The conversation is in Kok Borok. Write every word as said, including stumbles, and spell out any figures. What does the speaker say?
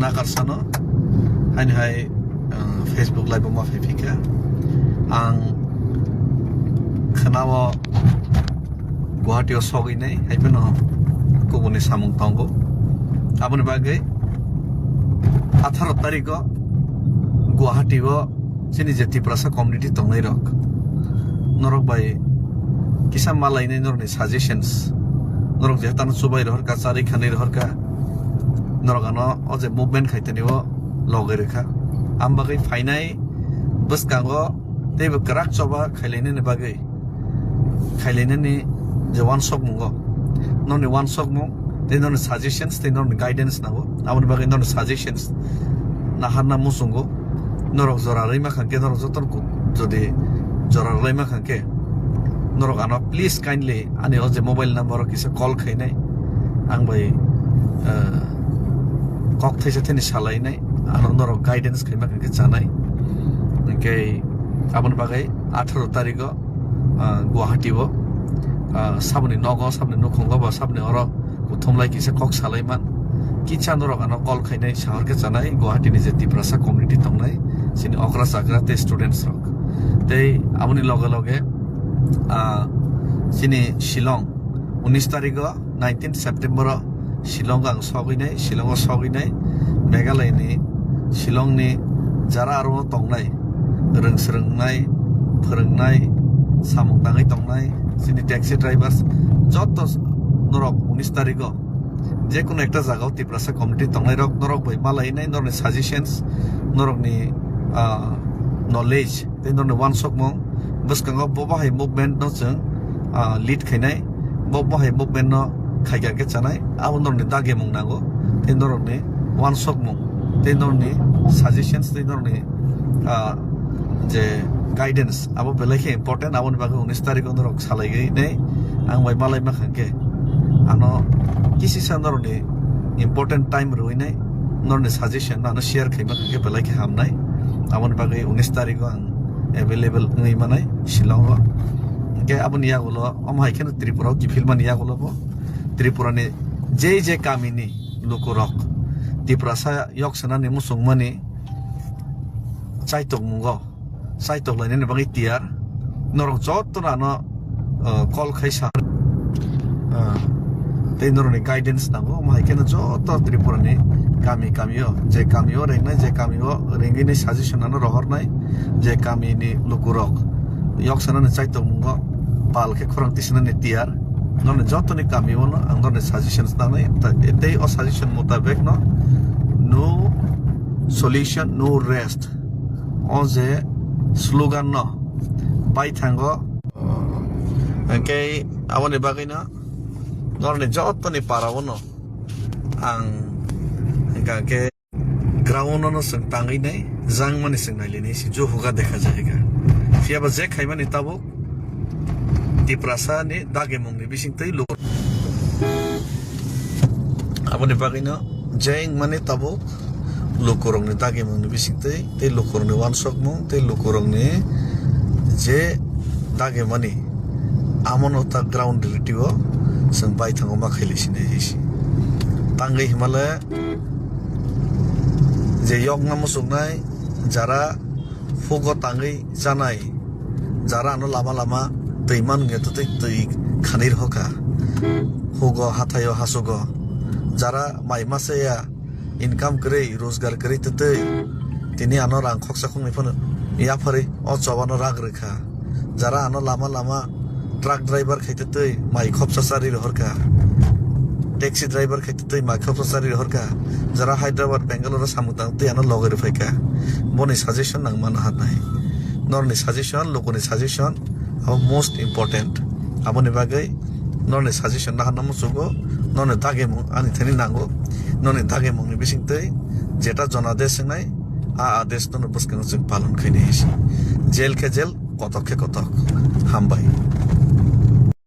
Nakarsano, haini hai, uh, Facebook live ma phai phika. Ang khnao Guwahati o sogwi nai, hai phano kubuni samung tongo. Aboni bagwi atharo tarikh o Guwahati o chini je Tiprasa community tongnai rok, norok bai kisa malainai norokni suggestions, norok je tano chubai rohorka, chari khanai rohorka, norok ano o je movement khai tani o logwi rwkha. Am bagwi phainai bwskango teibo kwrak choba khailainani bagwi, khailainani je wansokmungo, noni wansokmung tei noni suggestions tei noni guidance nango. Aboni bagwi noni suggestions naharna muchungo. Norok jora rwima khankhe, norok jotono ku-, jodi jora rwlaima khankhe, norok ano please kindly ani o je mobile number o kisa call khainai, ang bai, eh, kok thaisa thani salainai, ano norok guidance khaima khankhe chanai. Hinkhe aboni bagwi atharo tarikh o, ah, Guwahati o, ah, saboni nogo, saboni nukhungo ba saboni oro kuthumlai kisa kok salai man. Kisa norok ano call khainai, sahor khe chanai, Guwahati ni je Tiprasa community tongnai, chini okra chakra tei students rok. Tei aboni loge loge, ah, chini Shillong, unis tarikh o, nineteen September o Shillong o ang sogwi nai, Shillong o sogwi nai, Meghalaya ni Shillong ni jara aro tongnai, rwng swrwngnai, phwrwngnai, samung tangwi tongnai, chini taxi drivers, joto norok unis tarikh o je kono ekta jaga o Tiprasa community tongnai rok, norok bai malainai, norokni suggestions, norokni, ah, knowledge tei norokni wansokmung bwskango bo bahai movement no chwng, ah, lead khainai, bo bahai movement no khaikha khe chanai, abo norokni dagimung nango, tei norokni wansokmung, tei norokni suggestions, tei norokni, ah, je guidance, abo belai khe important. Aboni bagwi unis tarikh o norok salaigwi nei, ang bai malaima khankhe, ano kisisa norokni important time rwinai, norokni suggestion no ano share khaima khankhe belai khe hamnai. Aboni bagwi unis tarikh o ang available wngwi manai Shillong o. Hinkhe aboni yagulo omo hai kheno Tripura o kiphilmani yagulo bo Tripura ni je je kami ni lukurok Tiprasa yok sanani muchungmani chaitokmungo, chaitok lainani bagwi tiyar. Norok joto ano, uh, call khai sa, uh, tei norokni guidance nango. Omo hai kheno joto Tripura ni kami kami o, je kami o rengnai, je kami o rengwi ni suggestion ano rohornai, je kami ni lukurok yok sanani chaitokmungo pal khe khorang tisanani tiyar. Norokni jotoni kami o no ang norokni suggestions nangnai, ta-, tei o suggestion mutabek no no solution, no rest. O je slogan no bai thango. Hinkhe aboni bagwi no norokni jotoni para o no ang hinkha khe ground o no chwng tangwi nai, jangmani chwng nai linai se jo hoga dekha jayega. Phiya ba je khaimani tabuk Tiprasa ni dagimung ni bising twi luku. Aboni bagwi no je wngmani tabuk lukurokni dagimungni bisingtwi, tei lukurokni wansokmung, tei lukurokni je dagimani, amono ta ground reality o chwng baithango ma khailai sinai hai se. Tangwi himale je yokna muchuknai, jara hugo tangwi chanai, jara ano lama lama twi man wngya twtwi twi khanwi rwkha, hugo hathaio hasugo, jara mai masa ya, income kwrwi, rojgar kwrwi twtwi tini ano rang khoksa khoknwi phano yapharwi o chobano rak rwkha. Jara ano lama lama truck driver khai twtwi mai khopsa charwi rohorkha, taxi driver khai twtwi mai khopsa charwi rohorkha. Jara Hyderabad, Bangalore o samung tang twi ano logwi rwphaikha. Boni suggestion nang mano hanai. Norni suggestion, lukuni suggestion, abo most important. Aboni bagwi norni suggestion naharna muchugo, norni dagimung ani thani nango, norni dagimungni bisingtwi jeta jonadesh wngnai, a adesh nono bwskango chwng palon khainai hai se. Jail khe jail, kotok khe kotok. Hambai.